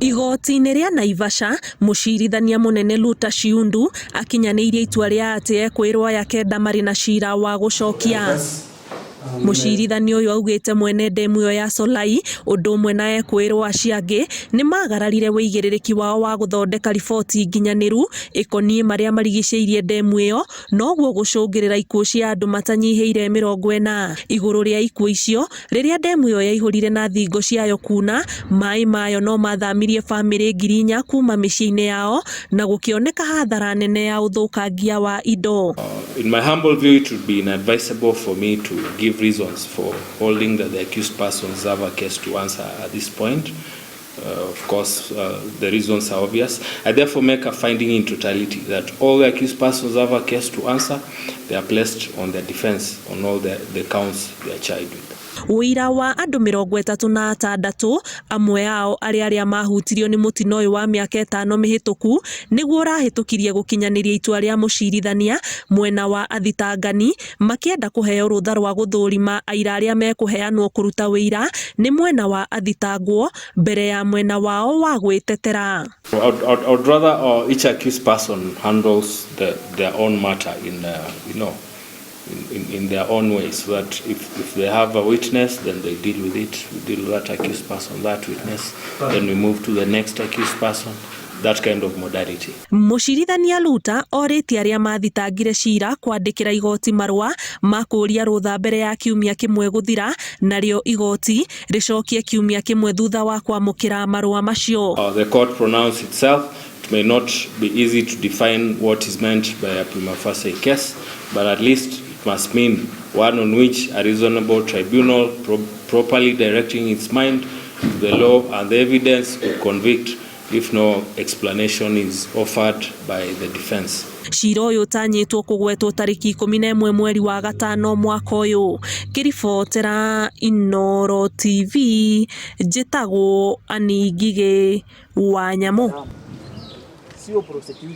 Igoti-inĩ rĩa Naivasha, mũcirithania mũnene Lutta Shiundu akinyanĩirie itua rĩa atĩ ekũĩrwo aya kenda marĩ na cira wa gũcokia. Mũcirithania ũyũ augĩte mwene ndemu ĩyo ya Solai ũndũ ũmwe na ekũĩrwo acio angĩ nĩ magararire wĩigĩrĩrĩki wao wa gũthondeka riboti nginyanĩru ĩkoniĩ marĩa marigicĩirie ndemu ĩyo noguo gũcũngĩrĩra ikuũ cia andũ matanyihĩire 40. Igũrũ rĩa ikuũ icio, rĩrĩa ndemu ĩyo yaihũrire na thingo ciayo kuna, maĩ mayo no mathamirie famĩlĩ 4,000 kuma mĩciĩ-inĩ yao na gũkĩoneka hathara nene ya ũthũkangia wa indo. In my humble view, it would be inadvisable for me to give reasons for holding that the accused persons have a case to answer at this point. Of course, the reasons are obvious. I therefore make a finding in totality that all the accused persons have a case to answer. They are placed on their defense on all the counts they are charged with. Ũira wa andũ 36, amwe ao arĩ arĩa mahutirio nĩ mũtino ũyũ wa mĩaka 5 mĩhĩtũku, nĩguo ũrahĩtũkirie gũkinyanĩria itua rĩa mũcirithania mwena wa athitangani makĩenda kũheo rũtha rwa gũthũrima aira arĩa mekũheanwo kũruta ũira nĩ mwena wa athitangwo mbere ya mwena wao wa gwĩtetera. I'd rather each accused person handles their own matter in, you know, in, in, in their own way, so that if they have a witness, then they deal with it. We deal with that accused person, that witness, then we move to the next accused person, that kind of modality. Mũcirithania Lutta orĩtie arĩa mathitangire cira kwandĩkĩra igoti marũa ma kũũria rũtha mbere ya kiumia kĩmwe gũthira, narĩo igoti rĩcokie kiumia kĩmwe thutha wa kwamũkĩra marũa macio. The court pronounced itself. It may not be easy to define what is meant by a prima facie case, but at least it must mean one on which a reasonable tribunal properly directing its mind to the law and the evidence could convict if no explanation is offered by the defense. Cira ũyũ ũtanyĩtwo kũgwetwo tarĩki 11 mweri wa gatano mwaka ũyũ. Ngĩribotera Inooro TV, njĩtagwo Annie Ngigĩ wa Nyamũ. Sio prosecution.